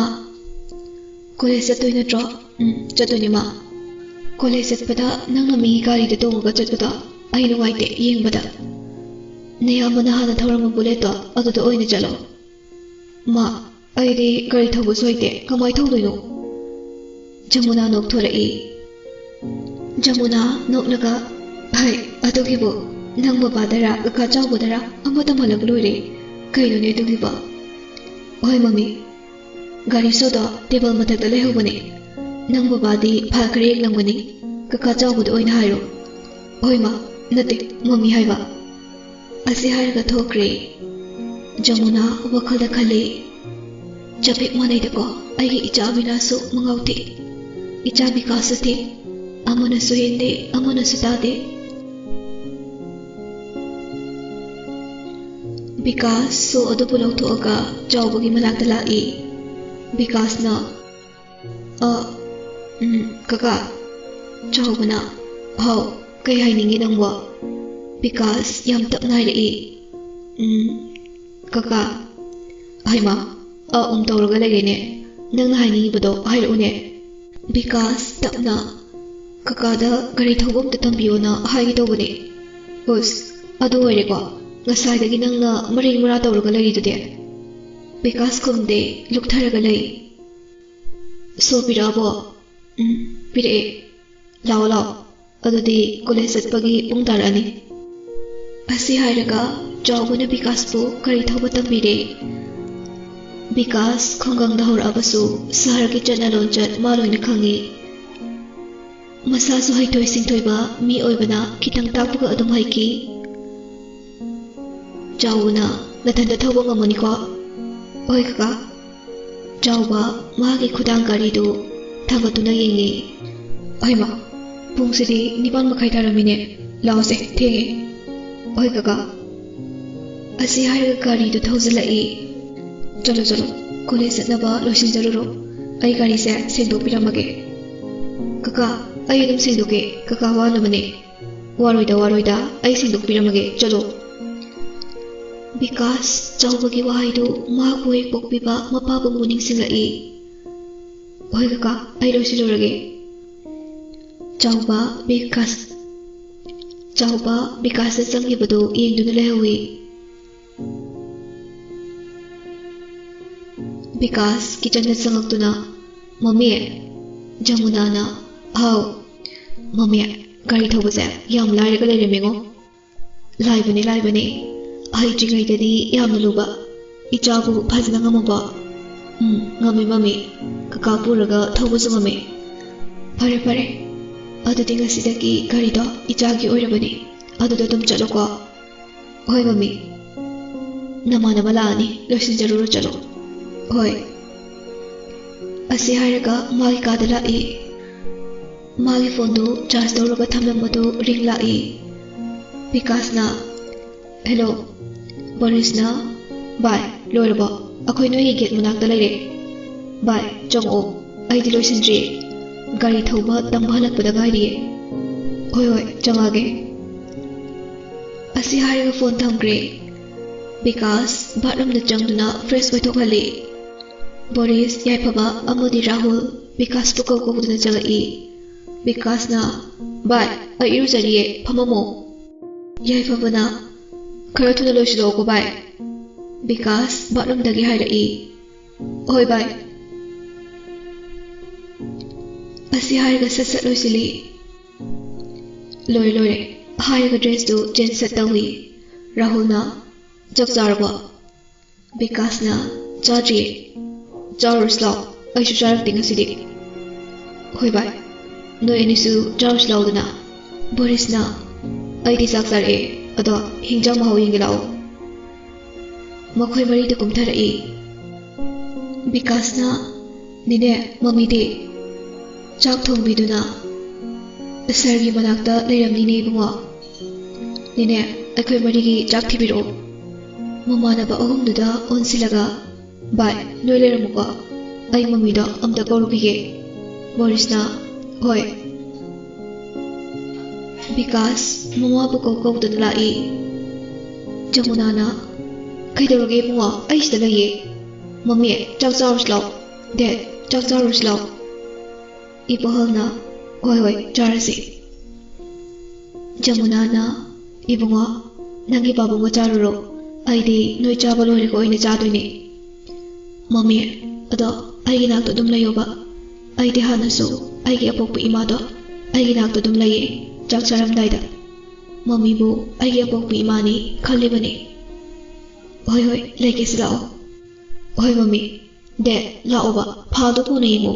"ꯀꯣꯂꯦꯖ ꯆꯠꯇꯣꯏ ꯅꯠꯇ꯭ꯔꯣ?" "ꯎꯝ, ꯆꯠꯇꯣꯏꯅꯦ, ꯃꯥ꯫" "ꯀꯣꯂꯦꯖ ꯆꯠꯄꯗ ꯅꯪꯅ ꯃꯤꯒꯤ ꯒꯥꯔꯤꯗ ꯇꯣꯡꯉꯒ ꯆꯠꯄꯗꯣ ꯑꯩ ꯅꯨꯡꯉꯥꯏꯇꯦ ꯌꯦꯡꯕꯗ꯫ ꯅꯌꯥꯝꯕꯅ ꯍꯥꯟꯅ ꯊꯧꯔꯝꯕ ꯕꯨꯂꯦꯠꯇꯣ ꯑꯗꯨꯗ ꯑꯣꯏꯅ ꯆꯠꯂꯣ꯫" "ꯃꯥ, ꯑꯩꯗꯤ ꯒꯥꯔꯤ ꯊꯧꯕꯁꯨ ꯍꯩꯇꯦ, ꯀꯃꯥꯏ ꯊꯧꯗꯣꯏꯅꯣ?" ꯖꯃꯨꯅꯥ ꯅꯣꯛꯊꯣꯔꯛꯏ꯫ ꯖꯃꯨꯅꯥ ꯅꯣꯛꯂꯒ, "ꯍꯥꯏ, ꯑꯗꯨꯒꯤꯕꯨ ꯅꯪ ꯕꯕꯥꯗꯔ ꯀꯀꯥ ꯆꯥꯎꯕꯗꯔ ꯑꯃ ꯇꯝꯍꯜꯂꯒ ꯂꯣꯏꯔꯦ꯫ ꯀꯩꯅꯣꯅꯦ ꯑꯗꯨꯒꯤꯕꯣ?" "ꯍꯣꯏ ꯃꯃꯤ, ꯒꯥꯔꯤ ꯁꯣꯗꯣ ꯇꯦꯕꯜ ꯃꯊꯛꯇ ꯂꯩꯍꯧꯕꯅꯦ꯫ ꯅꯪ ꯕꯕꯥꯗꯤ ꯐꯥꯏꯜ ꯈꯔ ꯌꯦꯡꯂꯝꯒꯅꯤ꯫ ꯀꯀꯥ ꯆꯥꯎꯕꯗ ꯑꯣꯏꯅ ꯍꯥꯏꯔꯣ꯫" "ꯍꯣꯏ ꯃꯥ, ꯅꯠꯇꯦ, ꯃꯃꯤ ꯍꯥꯏꯕ꯫" ꯑꯁꯤ ꯍꯥꯏꯔꯒ ꯊꯣꯛꯈ꯭ꯔꯦ꯫ ꯖꯃꯨꯅꯥ ꯋꯥꯈꯜꯗ ꯈꯜꯂꯤ, "ꯆꯞ ꯍꯦꯛ ꯃꯥꯟꯅꯩꯗꯀꯣ, ꯑꯩꯒꯤ ꯏꯆꯥ ꯑꯕꯤꯅꯥꯁꯁꯨ ꯃꯉꯥꯎ ꯊꯤ, ꯏꯆꯥ ꯕꯤꯀꯥꯁꯁꯨ ꯊꯤ, ꯑꯃꯅꯁꯨ ꯍꯦꯟꯗꯦ, ꯑꯃꯅꯁꯨ ꯇꯥꯗꯦ꯫" ꯕꯤꯀꯥꯁ ꯁꯣ ꯑꯗꯨꯕꯨ ꯂꯧꯊꯣꯛꯑꯒ ꯆꯥꯎꯕꯒꯤ ꯃꯅꯥꯛꯇ ꯂꯥꯛꯏ꯫ ꯕꯤꯀꯥꯁꯅ, "ꯑ, ꯎꯝ, ꯀꯀꯥ꯫" ꯆꯥꯎꯕꯅ, "ꯍꯥꯎ, ꯀꯩ ꯍꯥꯏꯅꯤꯡꯉꯤ ꯅꯪꯕꯣ?" ꯕꯤꯀꯥꯁ ꯌꯥꯝ ꯇꯞꯅ ꯍꯥꯏꯔꯛꯏ, "ꯎꯝ, ꯀꯀꯥ꯫" "ꯍꯩꯃꯥ, ꯑ, ꯎꯝ ꯇꯧꯔꯒ ꯂꯩꯔꯦꯅꯦ꯫ ꯅꯪꯅ ꯍꯥꯏꯅꯤꯡꯉꯤꯕꯗꯣ ꯍꯥꯏꯔꯛꯎꯅꯦ꯫" ꯕꯤꯀꯥꯁ ꯇꯞꯅ, "ꯀꯀꯥꯗ ꯒꯥꯔꯤ ꯊꯧꯕ ꯑꯝꯇ ꯇꯝꯕꯤꯌꯣꯅ ꯍꯥꯏꯒꯦ ꯇꯧꯕꯅꯦ꯫" "ꯎꯁ, ꯑꯗꯨ ꯑꯣꯏꯔꯦꯀꯣ? ꯉꯁꯥꯏꯗꯒꯤ ꯅꯪꯅ ꯃꯔꯤ ꯃꯔꯥ ꯇꯧꯔꯒ ꯂꯩꯔꯤꯗꯨꯗꯤ?" ꯕꯤꯀꯥꯁ ꯈꯨꯝꯗꯦ, ꯂꯨꯛꯊꯔꯒ ꯂꯩ꯫ "ꯁꯣ ꯄꯤꯔꯛꯑꯕꯣ?" "ꯎꯝ, ꯄꯤꯔꯛꯑꯦ꯫ ꯂꯥꯛꯑꯣ, ꯂꯥꯛꯑꯣ꯫ ꯑꯗꯨꯗꯤ ꯀꯣꯂꯦꯖ ꯆꯠꯄꯒꯤ ꯄꯨꯡ ꯇꯥꯔꯛꯑꯅꯤ꯫" ꯑꯁꯤ ꯍꯥꯏꯔꯒ ꯆꯥꯎꯕꯅ ꯕꯤꯀꯥꯁꯄꯨ ꯒꯥꯔꯤ ꯊꯧꯕ ꯇꯝꯕꯤꯔꯦ꯫ ꯕꯤꯀꯥꯁ ꯈꯨꯡꯒꯪꯗ ꯍꯧꯔꯛꯑꯕꯁꯨ ꯁꯍꯔꯒꯤ ꯆꯠꯅ ꯂꯣꯟꯆꯠ ꯃꯥ ꯂꯣꯏꯅ ꯈꯪꯏ꯫ ꯃꯁꯥꯁꯨ ꯍꯩꯊꯣꯏ ꯁꯤꯡꯊꯣꯏꯕ ꯃꯤ ꯑꯣꯏꯕꯅ ꯈꯤꯇꯪ ꯇꯥꯛꯄꯒ ꯑꯗꯨꯝ ꯍꯩꯈꯤ꯫ ꯆꯥꯎꯕꯅ, "ꯅꯊꯟꯇ ꯊꯧꯕ ꯉꯝꯃꯅꯤꯀꯣ?" ꯍꯣꯏ ꯀꯀꯥ꯫ ꯆꯥꯎꯕ ꯃꯥꯒꯤ ꯈꯨꯗꯥꯡ ꯒꯥꯔꯤꯗꯨ ꯊꯥꯡꯒꯠꯇꯨꯅ ꯌꯦꯡꯉꯤ꯫ ꯍꯩꯃꯥ, ꯄꯨꯡꯁꯤꯗꯤ ꯅꯤꯄꯥꯟ ꯃꯈꯥꯏ ꯇꯥꯔꯝꯃꯤꯅꯦ꯫ ꯂꯥꯛꯑꯣꯁꯦ, ꯊꯦꯡꯉꯦ꯫ ꯍꯣꯏ ꯀꯀꯥ꯫ ꯑꯁꯤ ꯍꯥꯏꯔꯒ ꯒꯥꯔꯤꯗꯨ ꯊꯧꯖꯤꯜꯂꯛꯏ꯫ ꯆꯠꯂꯣ, ꯆꯠꯂꯣ, ꯀꯣꯂꯦꯖ ꯆꯠꯅꯕ ꯂꯣꯏꯁꯤꯟꯖꯔꯨꯔꯣ꯫ ꯑꯩ ꯒꯥꯔꯤꯁꯦ ꯁꯦꯡꯗꯣꯛꯄꯤꯔꯝꯃꯒꯦ꯫ ꯀꯀꯥ, ꯑꯩ ꯑꯗꯨꯝ ꯁꯦꯡꯗꯣꯛꯀꯦ꯫ ꯀꯀꯥ ꯋꯥꯅꯕꯅꯦ꯫ ꯋꯥꯔꯣꯏꯗ, ꯋꯥꯔꯣꯏꯗ, ꯑꯩ ꯁꯦꯡꯗꯣꯛꯄꯤꯔꯝꯃꯒꯦ꯫ ꯆꯠꯂꯣ꯫ ꯕꯤꯀꯥꯁ ꯆꯥꯎꯕꯒꯤ ꯋꯥꯍꯩꯗꯨ ꯃꯍꯥꯛꯄꯨ ꯍꯦꯛ ꯄꯣꯛꯄꯤꯕ ꯃꯄꯥꯕꯨ ꯑꯃꯨꯛ ꯅꯤꯡꯁꯤꯡꯂꯛꯏ꯫ ꯍꯣꯏ ꯀꯀꯥ, ꯑꯩ ꯂꯣꯏꯁꯤꯜꯂꯨꯔꯒꯦ꯫ ꯆꯥꯎꯕ ꯕꯤꯀꯥꯁ, ꯆꯥꯎꯕ ꯕꯤꯀꯥꯁꯅ ꯆꯪꯈꯤꯕꯗꯨ ꯌꯦꯡꯗꯨꯅ ꯂꯩꯍꯧꯏ꯫ ꯕꯤꯀꯥꯁ ꯀꯤꯆꯟꯗ ꯆꯪꯉꯛꯇꯨꯅ, "ꯃꯃꯤ!" ꯖꯃꯨꯅꯥꯅ, "ꯍꯥꯎ!" "ꯃꯃꯤ, ꯒꯥꯔꯤ ꯊꯧꯕꯁꯦ ꯌꯥꯝ ꯂꯥꯏꯔꯒ ꯂꯩꯔꯝꯃꯦꯉꯣ꯫" "ꯂꯥꯏꯕꯅꯦ, ꯂꯥꯏꯕꯅꯦ꯫ ꯍꯩꯇ꯭ꯔꯤꯉꯩꯗꯗꯤ ꯌꯥꯝꯅ ꯂꯨꯕ꯫ ꯏꯆꯥꯕꯨ ꯐꯖꯅ ꯉꯝꯃꯕꯣ?" "ꯎꯝ, ꯉꯝꯃꯦ, ꯃꯃꯤ꯫ ꯀꯀꯥ ꯄꯨꯔꯒ ꯊꯧꯕꯁꯨ ꯉꯝꯃꯦ꯫" "ꯐꯔꯦ, ꯐꯔꯦ꯫ ꯑꯗꯨꯗꯤ ꯉꯁꯤꯗꯒꯤ ꯒꯥꯔꯤꯗꯣ ꯏꯆꯥꯒꯤ ꯑꯣꯏꯔꯕꯅꯤ꯫ ꯑꯗꯨꯗ ꯑꯗꯨꯝ ꯆꯠꯂꯣꯀꯣ꯫" "ꯍꯣꯏ, ꯃꯃꯤ꯫ ꯅꯃꯥꯟꯅꯕ ꯂꯥꯛꯑꯅꯤ, ꯂꯣꯏꯁꯤꯟꯖꯔꯨꯔꯣ, ꯆꯠꯂꯣ꯫" "ꯍꯣꯏ꯫" ꯑꯁꯤ ꯍꯥꯏꯔꯒ ꯃꯥꯒꯤ ꯀꯥꯗ ꯂꯥꯛꯏ꯫ ꯃꯥꯒꯤ ꯐꯣꯟꯗꯨ ꯆꯥꯔꯖ ꯇꯧꯔꯒ ꯊꯝꯂꯝꯕꯗꯨ ꯔꯤꯡ ꯂꯥꯛꯏ꯫ ꯕꯤꯀꯥꯁꯅ, "ꯍꯦꯜꯂꯣ꯫" ꯕꯣꯔꯤꯁꯅ, "ꯚꯥꯏ, ꯂꯣꯏꯔꯕꯣ? ꯑꯩꯈꯣꯏ ꯅꯣꯏꯒꯤ ꯒꯦꯠ ꯃꯅꯥꯛꯇ ꯂꯩꯔꯦ꯫ ꯚꯥꯏ, ꯆꯪꯉꯛꯑꯣ꯫ ꯑꯩꯗꯤ ꯂꯣꯏꯁꯤꯟꯗ꯭ꯔꯤꯌꯦ꯫ ꯒꯥꯔꯤ ꯊꯧꯕ ꯇꯝꯕ ꯍꯜꯂꯛꯄꯗ ꯉꯥꯏꯔꯤꯌꯦ꯫" "ꯍꯣꯏ, ꯍꯣꯏ, ꯆꯪꯉꯛꯑꯒꯦ꯫" ꯑꯁꯤ ꯍꯥꯏꯔꯒ ꯐꯣꯟ ꯊꯝꯈ꯭ꯔꯦ꯫ ꯕꯤꯀꯥꯁ ꯕꯥꯠꯔꯨꯝꯗ ꯆꯪꯗꯨꯅ ꯐ꯭ꯔꯦꯁ ꯑꯣꯏꯊꯣꯛꯍꯜꯂꯤ꯫ ꯕꯣꯔꯤꯁ, ꯌꯥꯏꯐꯕ ꯑꯃꯗꯤ ꯔꯥꯍꯨꯜ ꯕꯤꯀꯥꯁꯄꯨ ꯀꯧ ꯀꯧꯗꯨꯅ ꯆꯪꯂꯛꯏ꯫ ꯕꯤꯀꯥꯁꯅ, "ꯚꯥꯏ, ꯑꯩ ꯏꯔꯨꯖꯔꯤꯌꯦ, ꯐꯝꯃꯝꯃꯣ꯫" ꯌꯥꯏꯐꯕꯅ, "ꯈꯔ ꯊꯨꯅ ꯂꯣꯏꯁꯤꯜꯂꯛꯑꯣꯀꯣ ꯚꯥꯏ꯫" ꯕꯤꯀꯥꯁ ꯕꯥꯠꯔꯨꯝꯗꯒꯤ ꯍꯥꯏꯔꯛꯏ, "ꯍꯣꯏ ꯚꯥꯏ꯫" ꯑꯁꯤ ꯍꯥꯏꯔꯒ ꯁꯠ ꯁꯠ ꯂꯣꯏꯁꯤꯜꯂꯤ꯫ "ꯂꯣꯏꯔꯦ, ꯂꯣꯏꯔꯦ" ꯍꯥꯏꯔꯒ ꯗ꯭ꯔꯦꯁꯇꯨ ꯆꯦꯟꯖ ꯁꯠ ꯇꯧꯏ꯫ ꯔꯥꯍꯨꯜꯅ, "ꯆꯥꯛ ꯆꯥꯔꯕꯣ?" ꯕꯤꯀꯥꯁꯅ, "ꯆꯥꯗ꯭ꯔꯤꯌꯦ꯫" "ꯆꯥꯔꯨꯔꯁꯤ ꯂꯥꯛꯑꯣ, ꯑꯩꯁꯨ ꯆꯥꯔꯛꯇꯦ ꯉꯁꯤꯗꯤ꯫" "ꯍꯣꯏ ꯚꯥꯏ, ꯅꯣꯏ ꯑꯅꯤꯁꯨ ꯆꯥꯔꯨꯁꯤ ꯂꯥꯛꯑꯣꯗꯅ꯫" ꯕꯣꯔꯤꯁꯅ, "ꯑꯩꯗꯤ ꯆꯥꯛ ꯆꯥꯔꯛꯑꯦ, ꯑꯗꯣ ꯍꯤꯟꯖꯥꯡ ꯃꯍꯥꯎ ꯌꯦꯡꯒꯦ ꯂꯥꯛꯑꯣ꯫" ꯃꯈꯣꯏ ꯃꯔꯤꯗꯨ ꯀꯨꯝꯊꯔꯛꯏ꯫ ꯕꯤꯀꯥꯁꯅ, "ꯅꯦꯅꯦ, ꯃꯃꯤꯗꯤ?" "ꯆꯥꯛ ꯊꯣꯡꯕꯤꯗꯨꯅ ꯁꯥꯔꯒꯤ ꯃꯅꯥꯛꯇ ꯂꯩꯔꯝꯅꯤꯅꯦ ꯏꯕꯨꯡꯉꯣ꯫ ꯅꯦꯅꯦ, ꯑꯩꯈꯣꯏ ꯃꯔꯤꯒꯤ ꯆꯥꯛ ꯊꯤꯕꯤꯔꯛꯑꯣ꯫" ꯃꯃꯥꯟꯅꯕ ꯑꯍꯨꯝꯗꯨꯗ ꯑꯣꯟꯁꯤꯜꯂꯒ, "ꯚꯥꯏ, ꯅꯣꯏ ꯂꯩꯔꯝꯃꯨꯀꯣ, ꯑꯩ ꯃꯃꯤꯗꯣ ꯑꯝꯇ ꯀꯧꯔꯨꯈꯤꯒꯦ꯫" ꯕꯣꯔꯤꯁꯅ, "ꯍꯣꯏ꯫" ꯕꯤꯀꯥꯁ ꯃꯃꯥꯕꯨ ꯀꯧ ꯀꯧꯗꯅ ꯂꯥꯛꯏ꯫ ꯖꯃꯨꯅꯥꯅ, "ꯀꯩꯗꯧꯔꯒꯦ ꯏꯕꯨꯡꯉꯣ? ꯑꯩ ꯁꯤꯗ ꯂꯩꯌꯦ꯫ ꯃꯃꯤ, ꯆꯥꯛ ꯆꯥꯔꯨꯁꯤ ꯂꯥꯎ꯫ ꯗꯦꯠ, ꯆꯥꯛ ꯆꯥꯔꯨꯁꯤ ꯂꯥꯎ꯫" ꯏꯕꯣꯍꯜꯅ, "ꯍꯣꯏ, ꯍꯣꯏ, ꯆꯥꯔꯁꯤ꯫" ꯖꯃꯨꯅꯥꯅ, "ꯏꯕꯨꯡꯉꯣ, ꯅꯪꯒꯤ ꯄꯥꯕꯨꯡꯒ ꯆꯥꯔꯨꯔꯣ꯫ ꯑꯩꯗꯤ ꯅꯣꯏ ꯆꯥꯕ ꯂꯣꯏꯔꯒ ꯑꯣꯏꯅ ꯆꯥꯗꯣꯏꯅꯦ꯫ ꯃꯃꯤ, ꯑꯗꯣ ꯑꯩꯒꯤ ꯅꯥꯛꯇ ꯑꯗꯨꯝ ꯂꯩꯌꯣꯕ꯫ ꯑꯩꯗꯤ ꯍꯥꯟꯅꯁꯨ ꯑꯩꯒꯤ ꯑꯄꯣꯛꯄ ꯏꯃꯥꯗꯣ ꯑꯩꯒꯤ ꯅꯥꯛꯇ ꯑꯗꯨꯝ ꯂꯩꯌꯦ, ꯆꯥꯛ ꯆꯥꯔꯝꯗꯥꯏꯗ꯫ ꯃꯃꯤꯕꯨ ꯑꯩꯒꯤ ꯑꯄꯣꯛꯄ ꯏꯃꯥꯅꯤ ꯈꯜꯂꯤꯕꯅꯤ꯫" "ꯍꯣꯏ, ꯍꯣꯏ, ꯂꯩꯒꯦꯁꯤ ꯂꯥꯛꯑꯣ꯫" "ꯍꯣꯏ, ꯃꯃꯤ꯫ ꯗꯦ, ꯂꯥꯛꯑꯣꯕ, ꯐꯥꯜꯗꯣ ꯀꯣꯟꯅ ꯌꯦꯡꯉꯨ꯫"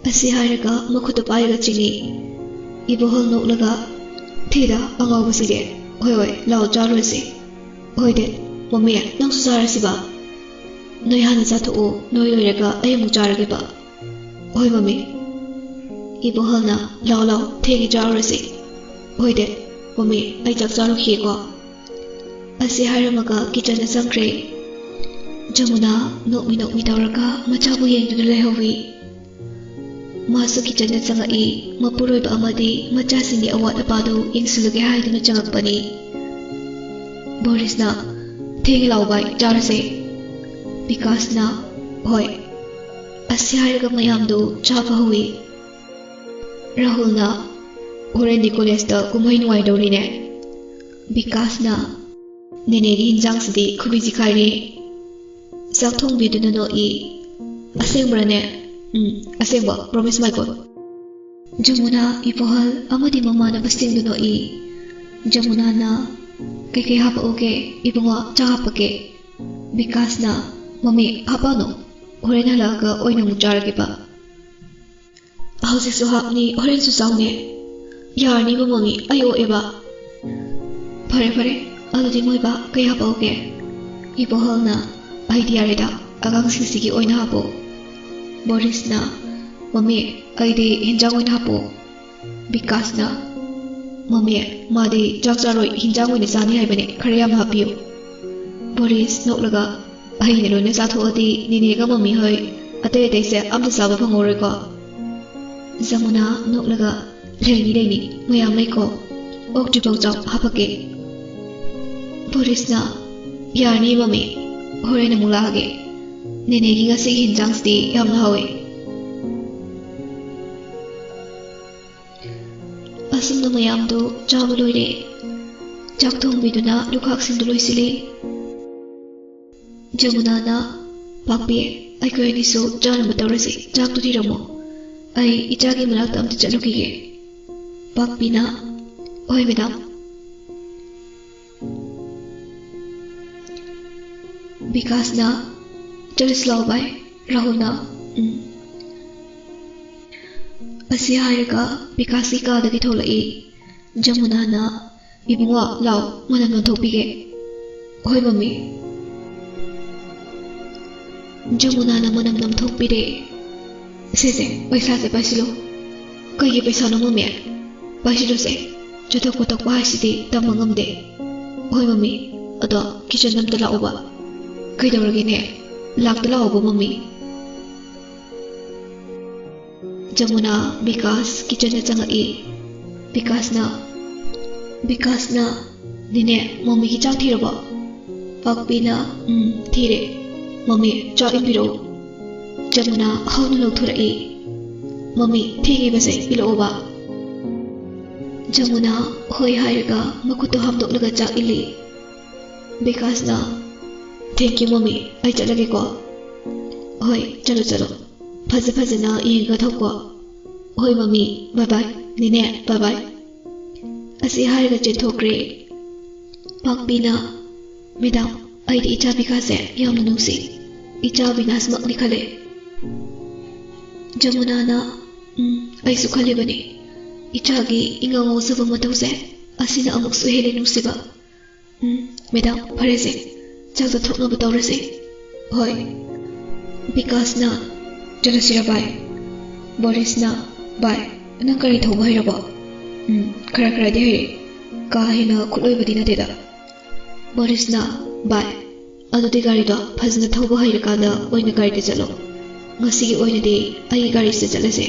ꯑꯁꯤ ꯍꯥꯏꯔꯒ ꯃꯈꯨꯠꯇ ꯄꯥꯏꯔꯒ ꯆꯤꯡꯏ꯫ ꯏꯕꯣꯍꯜ ꯅꯣꯛꯂꯒ, "ꯊꯤꯗ, ꯑꯉꯥꯎꯕꯁꯤꯗꯤ꯫ ꯍꯣꯏ, ꯍꯣꯏ, ꯂꯥꯛꯑꯣ, ꯆꯥꯔꯨꯔꯁꯤ꯫" "ꯍꯣꯏ ꯗꯦ, ꯃꯃꯤ, ꯅꯪꯁꯨ ꯆꯥꯔꯁꯤꯕ꯫" "ꯅꯣꯏ ꯍꯥꯟꯅ ꯆꯥꯊꯣꯛꯑꯣ, ꯅꯣꯏ ꯂꯣꯏꯔꯒ ꯑꯩ ꯑꯃꯨꯛ ꯆꯥꯔꯒꯦꯕ꯫" "ꯍꯣꯏ, ꯃꯃꯤ꯫" ꯏꯕꯣꯍꯜꯅ, "ꯂꯥꯛꯑꯣ, ꯂꯥꯛꯑꯣ, ꯊꯦꯡꯉꯦ, ꯆꯥꯔꯨꯔꯁꯤ꯫" "ꯍꯣꯏ ꯗꯦ, ꯃꯃꯤ, ꯑꯩ ꯆꯥꯛ ꯆꯥꯔꯨꯈꯤꯒꯦꯀꯣ꯫" ꯑꯁꯤ ꯍꯥꯏꯔꯝꯃꯒ ꯀꯤꯆꯟꯗ ꯆꯪꯈ꯭ꯔꯦ꯫ ꯖꯃꯨꯅꯥ ꯅꯣꯛꯃꯤ ꯅꯣꯛꯃꯤ ꯇꯧꯔꯒ ꯃꯆꯥꯕꯨ ꯌꯦꯡꯗꯨꯅ ꯂꯩꯍꯧꯏ꯫ ꯃꯥꯁꯨ ꯀꯤꯆꯟꯗ ꯆꯪꯉꯛꯏ꯫ ꯃꯄꯨꯔꯣꯏꯕ ꯑꯃꯗꯤ ꯃꯆꯥꯁꯤꯡꯒꯤ ꯑꯋꯥꯠ ꯑꯄꯥꯗꯨ ꯌꯦꯡꯁꯤꯜꯂꯨꯒꯦ ꯍꯥꯏꯗꯨꯅ ꯆꯪꯉꯛꯄꯅꯤ꯫ ꯕꯣꯔꯤꯁꯅ, "ꯊꯦꯡꯉꯦ, ꯂꯥꯛꯑꯣ ꯚꯥꯏ, ꯆꯥꯔꯁꯦ꯫" ꯕꯤꯀꯥꯁꯅ, "ꯍꯣꯏ꯫" ꯑꯁꯤ ꯍꯥꯏꯔꯒ ꯃꯌꯥꯝꯗꯨ ꯆꯥꯕ ꯍꯧꯏ꯫ ꯔꯥꯍꯨꯜꯅ, "ꯍꯣꯔꯦꯟꯗꯤ ꯀꯣꯂꯦꯖꯇ ꯀꯨꯝꯍꯩ ꯅꯨꯡꯉꯥꯏꯗꯧꯔꯤꯅꯦ꯫" ꯕꯤꯀꯥꯁꯅ, "ꯅꯦꯅꯦꯒꯤ ꯍꯤꯟꯖꯥꯡꯁꯤꯗꯤ ꯈꯨꯕꯤ ꯆꯤꯈꯥꯏꯔꯦ꯫" ꯆꯥꯛ ꯊꯣꯡꯕꯤꯗꯨꯅ ꯅꯣꯛꯏ꯫ "ꯑꯁꯦꯡꯕ꯭ꯔꯅꯦ?" "ꯎꯝ, ꯑꯁꯦꯡꯕ, promise my God꯫" ꯖꯃꯨꯅꯥ, ꯏꯕꯣꯍꯜ ꯑꯃꯗꯤ ꯃꯃꯥꯟꯅꯕꯁꯤꯡꯗꯨ ꯅꯣꯛꯏ꯫ ꯖꯃꯨꯅꯥꯅ, "ꯀꯩꯀꯩ ꯍꯥꯄꯛꯎꯒꯦ? ꯏꯕꯨꯡꯉꯣ, ꯆꯥ ꯍꯥꯄꯛꯀꯦ꯫" ꯕꯤꯀꯥꯁꯅ, "ꯃꯃꯤ, ꯍꯥꯄꯛꯑꯅꯨ, ꯍꯣꯔꯦꯟ ꯍꯜꯂꯛꯑꯒ ꯑꯣꯏꯅ ꯑꯃꯨꯛ ꯆꯥꯔꯒꯦꯕ꯫" "ꯍꯧꯖꯤꯛꯁꯨ ꯍꯥꯞꯅꯤ, ꯍꯣꯔꯦꯟꯁꯨ ꯆꯥꯎꯅꯦ꯫" "ꯌꯥꯔꯅꯤꯕ ꯃꯃꯤ, ꯑꯩ ꯑꯣꯛꯑꯦꯕ꯫" "ꯐꯔꯦ, ꯐꯔꯦ, ꯑꯗꯨꯗꯤ ꯃꯣꯏꯕꯥ ꯀꯩ ꯍꯥꯄꯛꯎꯒꯦ?" ꯏꯕꯣꯍꯜꯅ, "ꯑꯩꯗꯤ ꯌꯥꯔꯦꯗ, ꯑꯉꯥꯡꯁꯤꯡꯁꯤꯒꯤ ꯑꯣꯏꯅ ꯍꯥꯞꯄꯣ꯫ ꯕꯣꯔꯤꯁꯅ, "ꯃꯝꯃꯤ, ꯑꯩꯗꯤ ꯍꯤꯟꯖꯥꯡ ꯑꯣꯏꯅ ꯍꯥꯞꯄꯣ꯫" ꯕꯤꯀꯥꯁꯅ, "ꯃꯝꯃꯤ, ꯃꯥꯗꯤ ꯆꯥꯛ ꯆꯥꯔꯣꯏ, ꯍꯤꯟꯖꯥꯡ ꯑꯣꯏꯅ ꯆꯥꯅꯤ ꯍꯥꯏꯕꯅꯤ, ꯈꯔ ꯌꯥꯝꯅ ꯍꯥꯞꯄꯤꯌꯨ꯫" ꯕꯣꯔꯤꯁ ꯅꯣꯛꯂꯒ, "ꯑꯩꯅ ꯂꯣꯏꯅ ꯆꯥꯊꯣꯛꯑꯗꯤ ꯅꯦꯅꯦꯒ ꯃꯝꯃꯤ ꯍꯣꯏ ꯑꯇꯩ ꯑꯇꯩꯁꯦ ꯑꯝꯇ ꯆꯥꯕ ꯐꯪꯉꯔꯣꯏꯀꯣ꯫" ꯖꯃꯨꯅꯥ ꯅꯣꯛꯂꯒ, "ꯂꯩꯅꯤ, ꯂꯩꯅꯤ, ꯃꯌꯥꯝ ꯂꯩꯀꯣ꯫ ꯑꯣꯛꯇ꯭ꯔꯤꯐꯥꯎ ꯆꯥꯎ, ꯍꯥꯄꯛꯀꯦ꯫" ꯕꯣꯔꯤꯁꯅ, "ꯌꯥꯔꯅꯤ ꯃꯝꯃꯤ, ꯍꯣꯔꯦꯟ ꯑꯃꯨꯛ ꯂꯥꯛꯑꯒꯦ꯫ ꯅꯦꯅꯦꯒꯤ ꯉꯁꯤꯒꯤ ꯍꯤꯟꯖꯥꯡꯁꯤꯗꯤ ꯌꯥꯝꯅ ꯍꯥꯎꯋꯦ꯫" ꯑꯁꯨꯝꯅ ꯃꯌꯥꯝꯗꯨ ꯆꯥꯕ ꯂꯣꯏꯔꯦ꯫ ꯆꯥꯛ ꯊꯣꯡꯕꯤꯗꯨꯅ ꯂꯨꯈꯥꯛꯁꯤꯡꯗꯨ ꯂꯣꯏꯁꯤꯜꯂꯤ꯫ ꯖꯃꯨꯅꯥꯅ, "ꯄꯥꯛꯄꯤ, ꯑꯩꯈꯣꯏ ꯑꯅꯤꯁꯨ ꯆꯥꯅꯕ ꯇꯧꯔꯁꯤ, ꯆꯥꯛꯇꯨ ꯊꯤꯔꯝꯃꯣ꯫ ꯑꯩ ꯏꯆꯥꯒꯤ ꯃꯅꯥꯛꯇ ꯑꯝꯇ ꯆꯠꯂꯨꯈꯤꯒꯦ꯫" ꯄꯥꯛꯄꯤꯅ, "ꯍꯣꯏ ꯃꯦꯗꯥꯝ꯫" ꯕꯤꯀꯥꯁꯅ, "ꯆꯠꯂꯁꯤ ꯂꯥꯛꯑꯣ ꯚꯥꯏ꯫" ꯔꯥꯍꯨꯜꯅ, "ꯎꯝ꯫" ꯑꯁꯤ ꯍꯥꯏꯔꯒ ꯕꯤꯀꯥꯁꯀꯤ ꯀꯥꯗꯒꯤ ꯊꯣꯛꯂꯛꯏ꯫ ꯖꯃꯨꯅꯥꯅ, "ꯏꯕꯨꯡꯉꯣ, ꯂꯥꯎ, ꯃꯅꯝ ꯅꯝꯊꯣꯛꯄꯤꯒꯦ꯫" "ꯍꯣꯏ ꯃꯝꯃꯤ꯫" ꯖꯃꯨꯅꯥꯅ ꯃꯅꯝ ꯅꯝꯊꯣꯛꯄꯤꯔꯦ꯫ "ꯁꯦ ꯁꯦ, ꯄꯩꯁꯥꯁꯦ ꯄꯥꯏꯁꯤꯜꯂꯨ꯫" "ꯀꯩꯒꯤ ꯄꯩꯁꯥꯅꯣ ꯃꯝꯃꯤ?" "ꯄꯥꯏꯁꯤꯜꯂꯨꯁꯦ, ꯆꯠꯊꯣꯛ ꯈꯣꯠꯇꯣꯛꯄ ꯍꯥꯏꯁꯤꯗꯤ ꯇꯝꯕ ꯉꯝꯗꯦ꯫" "ꯍꯣꯏ ꯃꯝꯃꯤ, ꯑꯗꯣ ꯀꯤꯆꯟꯗ ꯑꯝꯇ ꯂꯥꯛꯑꯣꯕ꯫" "ꯀꯩꯗꯧꯔꯒꯦꯅꯦ? ꯂꯥꯛꯇ ꯂꯥꯛꯑꯣꯕ ꯃꯝꯃꯤ꯫" ꯖꯃꯨꯅꯥ, ꯕꯤꯀꯥꯁ ꯀꯤꯆꯟꯗ ꯆꯪꯉꯛꯏ꯫ ꯕꯤꯀꯥꯁꯅ, ꯕꯤꯀꯥꯁꯅ, "ꯅꯦꯅꯦ, ꯃꯝꯃꯤꯒꯤ ꯆꯥꯛ ꯊꯤꯔꯕꯣ?" ꯄꯥꯛꯄꯤꯅ, "ꯎꯝ, ꯊꯤꯔꯦ꯫ ꯃꯝꯃꯤ, ꯆꯥꯛ ꯏꯟꯕꯤꯔꯛꯎ꯫" ꯖꯃꯨꯅꯥ ꯍꯧꯅ ꯂꯧꯊꯣꯔꯛꯏ꯫ "ꯃꯝꯃꯤ, ꯊꯦꯡꯉꯤꯕꯁꯦ ꯏꯜꯂꯛꯑꯣꯕ꯫" ꯖꯃꯨꯅꯥ ꯍꯣꯏ ꯍꯥꯏꯔꯒ ꯃꯈꯨꯠꯇꯣ ꯍꯥꯝꯗꯣꯛꯂꯒ ꯆꯥꯛ ꯏꯜꯂꯤ꯫ ꯕꯤꯀꯥꯁꯅ, "Thank you ꯃꯝꯃꯤ, ꯑꯩ ꯆꯠꯂꯒꯦꯀꯣ꯫" "ꯍꯣꯏ, ꯆꯠꯂꯣ ꯆꯠꯂꯣ, ꯐꯖ ꯐꯖꯅ ꯌꯦꯡꯉꯒ ꯊꯧꯀꯣ꯫" "ꯍꯣꯏ ꯃꯝꯃꯤ, bye bye꯫ ꯅꯦꯅꯦ, bye bye꯫" ꯑꯁꯤ ꯍꯥꯏꯔꯒ ꯆꯦꯟꯊꯣꯛꯈ꯭ꯔꯦ꯫ ꯄꯥꯛꯄꯤꯅ, "ꯃꯦꯗꯥꯝ, ꯑꯩꯗꯤ ꯏꯆꯥ ꯕꯤꯀꯥꯁꯁꯦ ꯌꯥꯝꯅ ꯅꯨꯡꯁꯤ꯫ ꯏꯆꯥ ꯕꯤꯅꯥꯁꯃꯛꯅꯤ ꯈꯜꯂꯦ꯫" ꯖꯃꯨꯅꯥꯅ, "ꯎꯝ, ꯑꯩꯁꯨ ꯈꯜꯂꯤꯕꯅꯤ꯫ ꯏꯆꯥꯒꯤ ꯏꯉꯥꯎ ꯉꯥꯎꯖꯕ ꯃꯇꯧꯁꯦ ꯑꯁꯤꯅ ꯑꯃꯨꯛꯁꯨ ꯍꯦꯜꯂꯦ ꯅꯨꯡꯁꯤꯕ꯫ ꯎꯝ, ꯃꯦꯗꯥꯝ, ꯐꯔꯦꯁꯦ, ꯆꯥꯛ ꯆꯥꯊꯣꯛꯅꯕ ꯇꯧꯔꯁꯦ꯫" "ꯍꯣꯏ꯫" ꯕꯤꯀꯥꯁꯅ, "ꯆꯠꯂꯁꯤꯔ ꯚꯥꯏ?" ꯕꯣꯔꯤꯁꯅ, "ꯚꯥꯏ, ꯅꯪ ꯒꯥꯔꯤ ꯊꯧꯕ ꯍꯩꯔꯕꯣ?" "ꯎꯝ, ꯈꯔ ꯈꯔꯗꯤ ꯍꯩꯔꯦ꯫ ꯀꯥ ꯍꯦꯟꯅ ꯈꯨꯠꯂꯣꯏꯕꯗꯤ ꯅꯠꯇꯦꯗ꯫" ꯕꯣꯔꯤꯁꯅ, "ꯚꯥꯏ, ꯑꯗꯨꯗꯤ ꯒꯥꯔꯤꯗꯣ ꯐꯖꯅ ꯊꯧꯕ ꯍꯩꯔꯀꯥꯟꯗ ꯑꯣꯏꯅ ꯒꯥꯔꯤꯗ ꯆꯠꯂꯣ꯫ ꯉꯁꯤꯒꯤ ꯑꯣꯏꯅꯗꯤ ꯑꯩꯒꯤ ꯒꯥꯔꯤꯁꯤꯗ ꯆꯠꯂꯁꯦ꯫"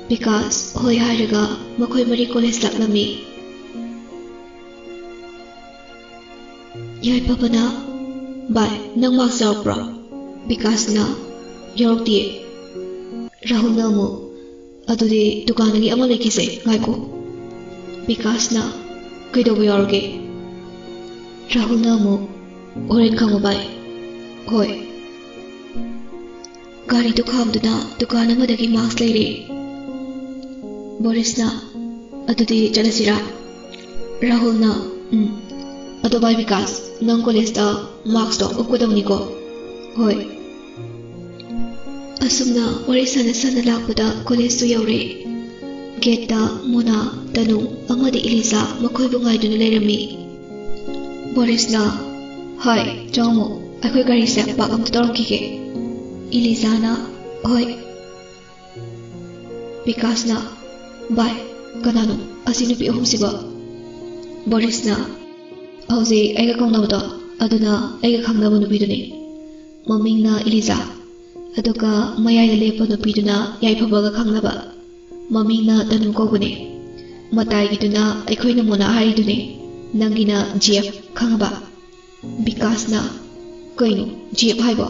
ꯕꯤꯀꯥꯁ ꯍꯣꯏ ꯍꯥꯏꯔꯒ ꯃꯈꯣꯏ ꯃꯔꯤ ꯀꯣꯂꯦꯖ ꯂꯥꯛꯂꯝꯃꯤ꯫ ꯌꯥꯏꯐꯕꯅ, "ꯚꯥꯏ, ꯅꯪ ꯃꯥꯛꯁ ꯌꯥꯎꯔꯛꯄ꯭ꯔꯣ?" ꯕꯤꯀꯥꯁꯅ, "ꯌꯥꯎꯔꯛꯇꯤꯌꯦ꯫" ꯔꯥꯍꯨꯜꯅ ꯑꯃꯨꯛ, "ꯑꯗꯨꯗꯤ ꯗꯨꯀꯥꯟꯗꯒꯤ ꯑꯃ ꯂꯩꯈꯤꯁꯦ, ꯉꯥꯏꯈꯣ꯫" ꯕꯤꯀꯥꯁꯅ, "ꯀꯩꯗꯧꯕ ꯌꯥꯎꯔꯒꯦ?" ꯔꯥꯍꯨꯜꯅ ꯑꯃꯨꯛ, "ꯍꯣꯔꯦꯟ ꯈꯪꯉꯣ ꯚꯥꯏ꯫" "ꯍꯣꯏ꯫" ꯒꯥꯔꯤꯗꯨ ꯈꯥꯝꯗꯨꯅ ꯗꯨꯀꯥꯟ ꯑꯃꯗꯒꯤ ꯃꯥꯛꯁ ꯂꯩꯔꯦ꯫ ꯕꯣꯔꯤꯁꯅ, "ꯑꯗꯨꯗꯤ ꯆꯠꯂꯁꯤꯔꯥ?" ꯔꯥꯍꯨꯜꯅ, "ꯎꯝ꯫ ꯑꯗꯣ ꯚꯥꯏ ꯕꯤꯀꯥꯁ, ꯅꯪ ꯀꯣꯂꯦꯖꯇ ꯃꯥꯛꯁꯇꯣ ꯎꯞꯀꯗꯧꯅꯤꯀꯣ?" "ꯍꯣꯏ꯫" ꯑꯁꯨꯝꯅ ꯋꯥꯔꯤ ꯁꯥꯟꯅ ꯁꯥꯟꯅ ꯂꯥꯛꯄꯗ ꯀꯣꯂꯦꯖꯇꯨ ꯌꯧꯔꯦ꯫ ꯒꯦꯠꯇ ꯃꯣꯅꯥ, ꯇꯅꯨ ꯑꯃꯗꯤ ꯏꯂꯤꯖꯥ ꯃꯈꯣꯏꯕꯨ ꯉꯥꯏꯗꯨꯅ ꯂꯩꯔꯝꯃꯤ꯫ ꯕꯣꯔꯤꯁꯅ, "ꯍꯣꯏ, ꯆꯪꯉꯝꯃꯣ, ꯑꯩꯈꯣꯏ ꯒꯥꯔꯤꯁꯦ ꯄꯥꯛ ꯑꯝꯇ ꯇꯧꯔꯝꯈꯤꯒꯦ꯫" ꯏꯂꯤꯖꯥꯅ, "ꯍꯣꯏ꯫" ꯕꯤꯀꯥꯁꯅ, "ꯚꯥꯏ, ꯀꯅꯥꯅꯣ ꯑꯁꯤ ꯅꯨꯄꯤ ꯑꯍꯨꯝꯁꯤꯕꯣ?" ꯕꯣꯔꯤꯁꯅ, "ꯍꯧꯖꯤꯛ ꯑꯩꯒ ꯀꯧꯅꯕꯗꯣ, ꯑꯗꯨꯅ ꯑꯩꯒ ꯈꯪꯅꯕ ꯅꯨꯄꯤꯗꯨꯅꯤ꯫ ꯃꯃꯤꯡꯅ ꯏꯂꯤꯖꯥ, ꯑꯗꯨꯒ ꯃꯌꯥꯏꯗ ꯂꯦꯞꯄ ꯅꯨꯄꯤꯗꯨꯅ ꯌꯥꯏꯐꯕꯒ ꯈꯪꯅꯕ꯫ ꯃꯃꯤꯡꯅ ꯇꯅꯨ ꯀꯧꯕꯅꯦ꯫ ꯃꯇꯥꯏꯒꯤꯗꯨꯅ ꯑꯩꯈꯣꯏꯅ ꯃꯣꯅꯥ ꯍꯥꯏꯔꯤꯗꯨꯅꯦ, ꯅꯪꯒꯤꯅ ꯖꯦꯐ, ꯈꯪꯉꯕ?" ꯕꯤꯀꯥꯁꯅ, "ꯀꯩꯅꯣ ꯖꯦꯐ ꯍꯥꯏꯕꯣ?"